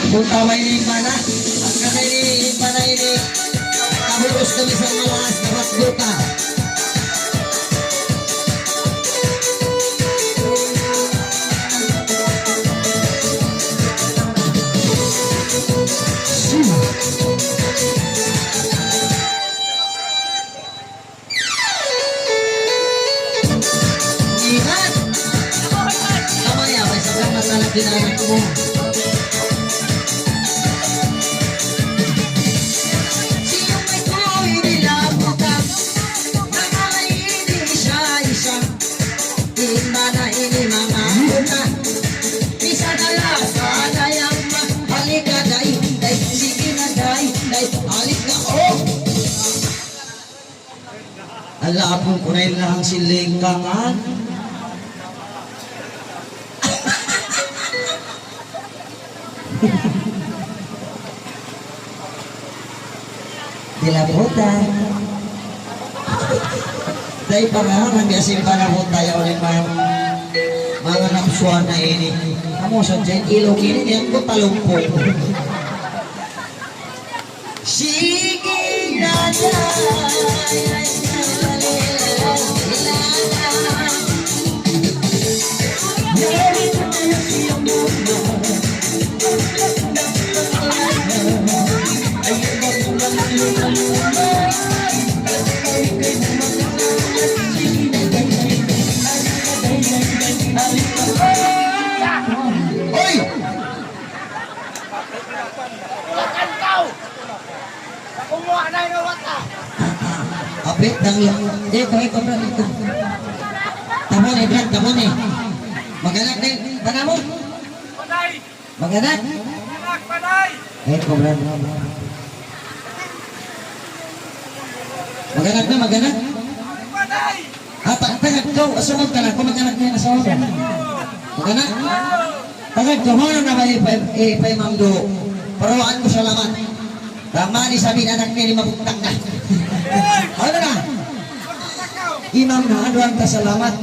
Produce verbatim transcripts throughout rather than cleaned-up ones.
Buta ba ini in bana? Pagka ini in bana ini, kahuros kami sa malas, dapat buta. Ingat! Kamaya, may sagang na tanak din anak mo. Sino may tuloy nila bukas? Nangangaini siya isa. Di ba na ini mga buta? Isa na lang sana yang ma-, halika, day, day, sige na, day, day, halika, oh! Ala, apun ku na in lahang siling ka nga. Di la buta. Dai pangarang biya' sin bana buta ya, uli ma-, manga napsuan na ini. Kamu sa dyan, ilong ini, yan ko talumpong. Sige na lang. Hoy! Kumuha na yung wata. Apit nang, ito, ito, Brad, ito. Tama ni, Brad, tama ni. Mag-anak na in bana mu? Patay! Mag-anak? Anak, patay! Ito, Brad. Mag-anak na, mag-anak? Patay! Ah, ta-, tagad kaw, asuman ka na, kung mag-anak na in asawa mu. Mag-anak? Tagad kaw, mayta' na ba ipa-, ipa-imam du? Paruwaan ku salamat. Tama ni sabi na anak niya, di mabugtak na. Ano na? Imam na, ano ang kasalamat?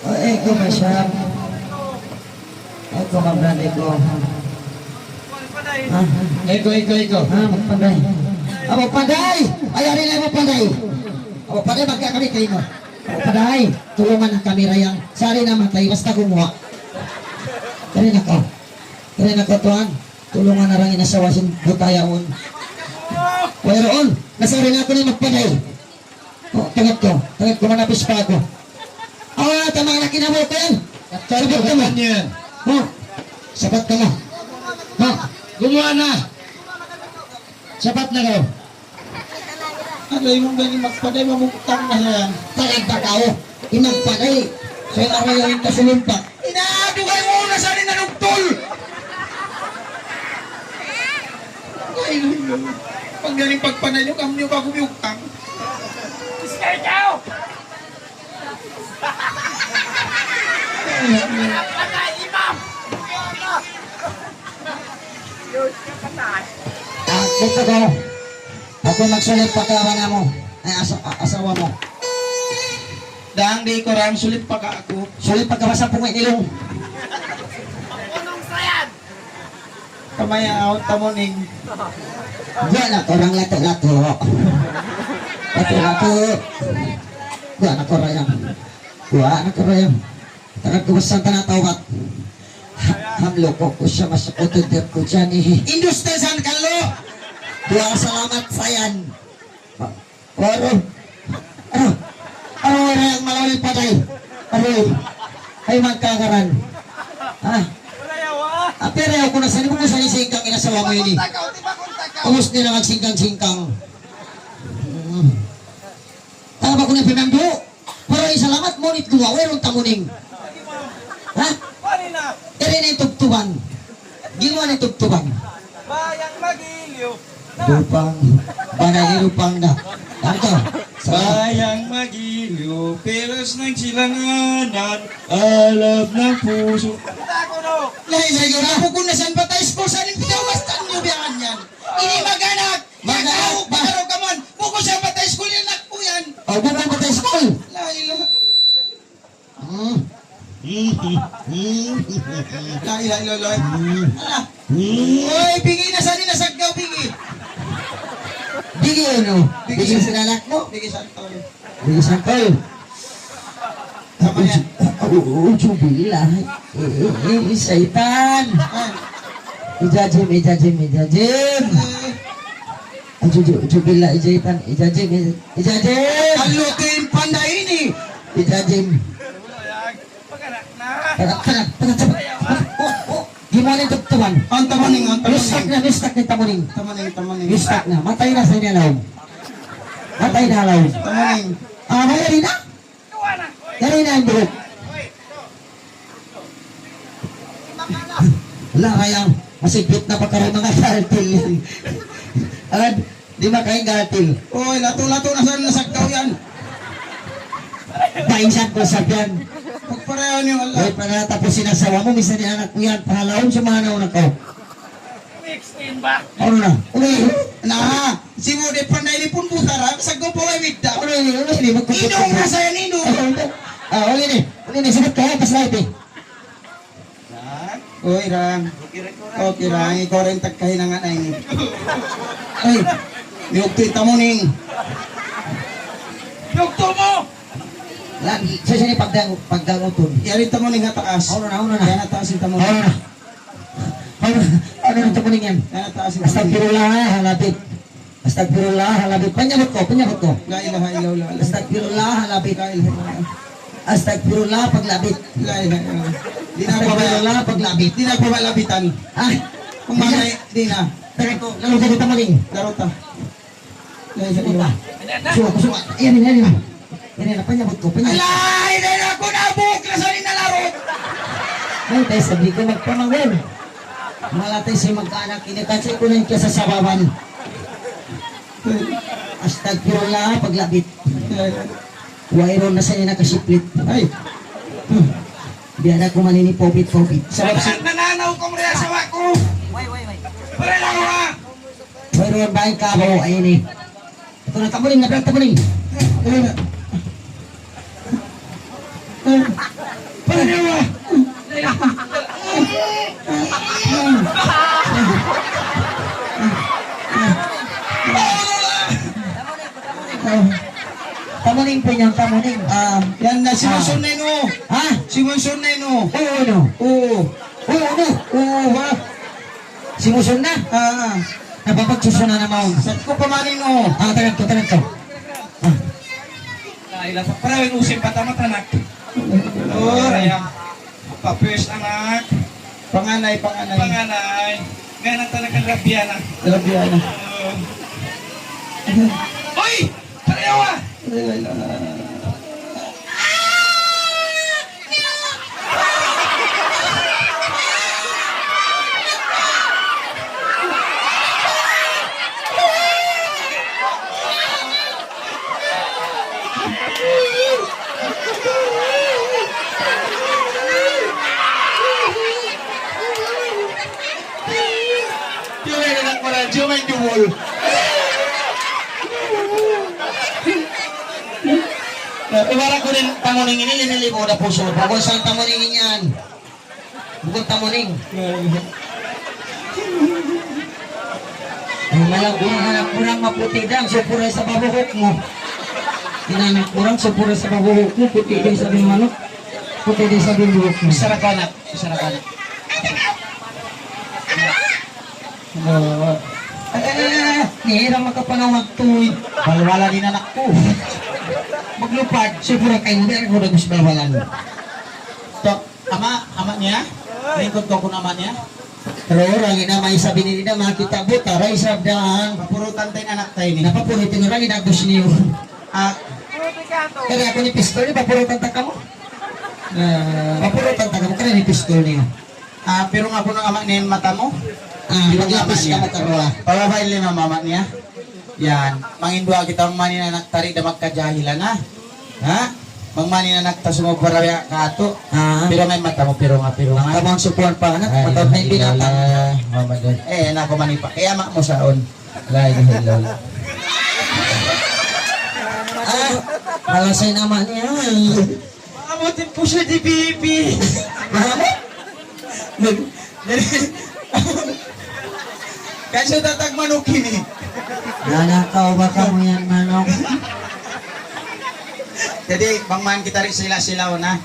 Oh, ikaw, masyam. Ikaw, mabran, ikaw. Ha? Ikaw, ikaw, ikaw. Ha, magpanday. Amu panday! Ay, ari na amu panday. Amu panday, magkakabit kayo mo. Amu panday, tulungan ang kamera yan. Sari na matay, basta kumuha. Kari na ko. Kari na ko, tuan. Tulungan na lang in asawa sin buta yaun. Wayruun, nasari na aku ni magpanday. Oh, tangat ko. Tangat ko, manapis pa aku. Ah, tama na kinabuhi ko yan. Sabat ka mo. Yan. Oh, sabat ka mo. Oh, gumuwa' na. Sabat na kaw. Ano, imam gani magpanday, mamugtang na yan. Tagad ba kaw? Imam panday. Sa imam na yung kasulumpa. Inaadugay mu na sa rin na nugtol. Ay, pag galing pagpanay nyo, kam nyo ba kumiyugtang? Iskay kayo! Patay, imam! Yun, patay. Ah, dito ko. Aku magsulit pa ka ba na mo? Ay, asa-, a-, asawa mu. Dang, di' ku rang sulit pa ka aku. Sulit pa ka ba sa pungit nilong? Punong sayan! Kamaya out tamuning. Guwa' na ku rang lato-lato. Lato-lato. Guwa' na ku rang. Guwa' na ku rang. Tagad ku basan ta na tawbat. Ha-, hamlo ku ku siya mas utud ku siya ni. Industry san kallo. Duwa salamat sayan. Waru. Aru. Aru, aru yang malawin paday. Aru. Ay magkakaran. Ha? Apira aku na sani mo sa singkang in asawa mu ini. Ubus nila magsingkang-singkang. Hmm. Tama ba ku na pinandu? Para isalamat mu nit duwa, wayruun tamuning. Ha? Iri na in tubtuban. Ginawa na in tubtuban. Bayang magiliw. Lupang. Bagay ni lupang na. Ano to? Bayang magiliw, peras ng silanganan, alab ng puso. Lahi, lahi, lahi. Bukun na san patay school, san in pinawas, san in biyangan yan? Ini mag-anak. Mag-anak. Ikaw, pagkaraw ka man. Bukun siya patay school, yan anak ko yan. Oh, bukun patay school. La ilaha. Hmm. La ilaha Ala. Uy, bigi na sa nila saggaw, bigi. Bigi unu? Bigi sa anak mu? Bigi sa anak mu? Bigi sa anak mu? Tama yan. A'udzubillah. Eh, eh, eh, saytan. Ah. Ijajim, ijajim, ijajim. Eh. A'udzu-, a'udzubillah, ijajim, ijajim, ijajim. Kalutin panday ini. Ijajim. Taga, taga, taga, taga. Oh, oh. Gimana itu, tuan? Ang tamaning, ang tamaning. Mistak na, mistak na tamaning. Tamaning, tamaning. Mistak na. Matay na sa inyo, laom. Matay na, laom. Tamaning. Ah, mayari na? Yari na in buhuk. Wala, kaya masigpit na pa kayo mga galtil yan. Agad, di' makain galtil. Uy, lato-lato na sa nasagkaw yan. Painsan ko sa yan. Pagparayaw niyo, Allah. Uy, para tapos sinasawa mo, misan in anak mo yan, pahalaon sa mga nauna ko. Mix in ba? Ano na? Uy, na, si Mode Panday ni pun buta ra, sa gupo ay widda. Ano yun? Ano yun? Magkukupit. Inong na sa yan, inong. Ah, ano yun eh? Ano yun eh? Sagot ka, pas light eh. Uy, Rang. Okay, Rang. Ikaw rin tagkahinangan ay ni. Ay, niyugto yung tamuning. Niyugto mo! Lan, sa sini pagdang-, pagdangutun. Yari tamuning ha taas. Ano na, ano na? Yan ha taas yung tamuning. Ano na? Ano, ano na ito kuning yan? Nataas na. Astagfirullah, halabit. Astagfirullah, halabit. Panyabut ku, panyabut ku. La ilaha illallah. Astagfirullah, halabit. La ilaha illallah. Astagfirullah, paglabit. La ilaha illallah. Di na Astagfirullah, paglabit. Di na pabalabitan. Ah. Kung bagay, di na. Tara ko, lalu sa kita maling. Laro ta. Yan, yan, yan. Suwa, suwa. Yan, yan, yan. Yan, yan, panyabut ku, panyabut ku. Alay, dahil ako na buhok na sa rin na laro. Ay, tayo sabi ko, magpamangin. Malatay siya magkaanak, ini kasi ko na yung kasasababan. Astagfirullah, paglabit. Wayruun na sa ina kasiplit. Ay. Biya' na kumanin ni Popit, Popit. Sabab si Nana-, nananaw ko muna sa wako. Wait, wait, wait. Pare lang, ha? Wayruun ba in kabaw? Ayan eh. Ito na, tamuning, nabiyang tamuning. Ayan na. Panawa. Tamuning po niyan, tamuning. Ah, yan na, si Ah. Monson na yun, oh. Ha? Si Monson na yun, oh. Oo, no. Oo. Oo, no. Oo, ha? Simusun na? Ah, ah. Napapagsusun na naman. Sa ko pa man, oh. Ah, tanak ko, tanak ko. Ah. Ay, lasa para yung usim pa tama, tanak. Oh, ayan. Papis, anak. Panganay, panganay. Panganay. Ngayon ang talagang Rabiana. Rabiana. Oo. Uy! Pareho ah! Yung may anak mo na, yung may jumol. Umara ko rin, tamuning ini, linili mo na puso. Bukod sa tamuning yan. Bukod tamuning. Ay, malang kung anak mo lang maputi dang, supura sa babuhok mo. Inanak mo lang, supura sa babuhok mo, puti din sa manok. Puti din sa buhok mo. Isa ra ka anak, isa ra ka anak. Oo. Eh, eh, eh, eh, nihira makapanawag tuwi. Balwalan in anak ku. Maglupad, supura kayu, di' aku dagus balwalan. Tok, ama', ama' niya? Lingkod ku kunu' ama' niya? Pero orang ina may sabi ni Dina, makita buta, ray sabdaan. Papurutan ta in anak ta ini. Napapurutan orang ina, gusto niyo. Ah. Kaya aku ni pistol, ni papurutan ta kamu. Ah. Papurutan ta kamu, kaya ni pistol niyo. Ah, pirung aku nang ama' niya in mata mu. Ah, pirung paglapis ama' niya. Kamu karuwa. Pababain lima mama niya. Yan. Mangin duwa kita, mangmani in anak ta di' da magkajahilan, ha? Ha? Mangmani in anak ta sumubra biya' katu'. Ah. Pirung in mata mu, pirung, pirung. Mata mu ang sukuan pa, anak. Ay, mata mu in binatang. Ilalah, Muhammad. Eh, anak ku mani pa. Kaya ama' mu saun. La ilaha illallah. Ah, halasay na ama' niya. Maabot in pusa di bibi. Maabot? Nag-, Jadi, kasi tatag manuk ini. Nanakaw ba kamu yan, manok? Jadi, bang man kita rin sila-sila na.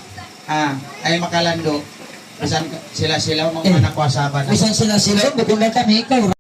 Ah, ay makalandu. Bisan sila-sila, mga Eh, anak ko, asawa na. Bisan sila-sila, bukun na kami, ikaw.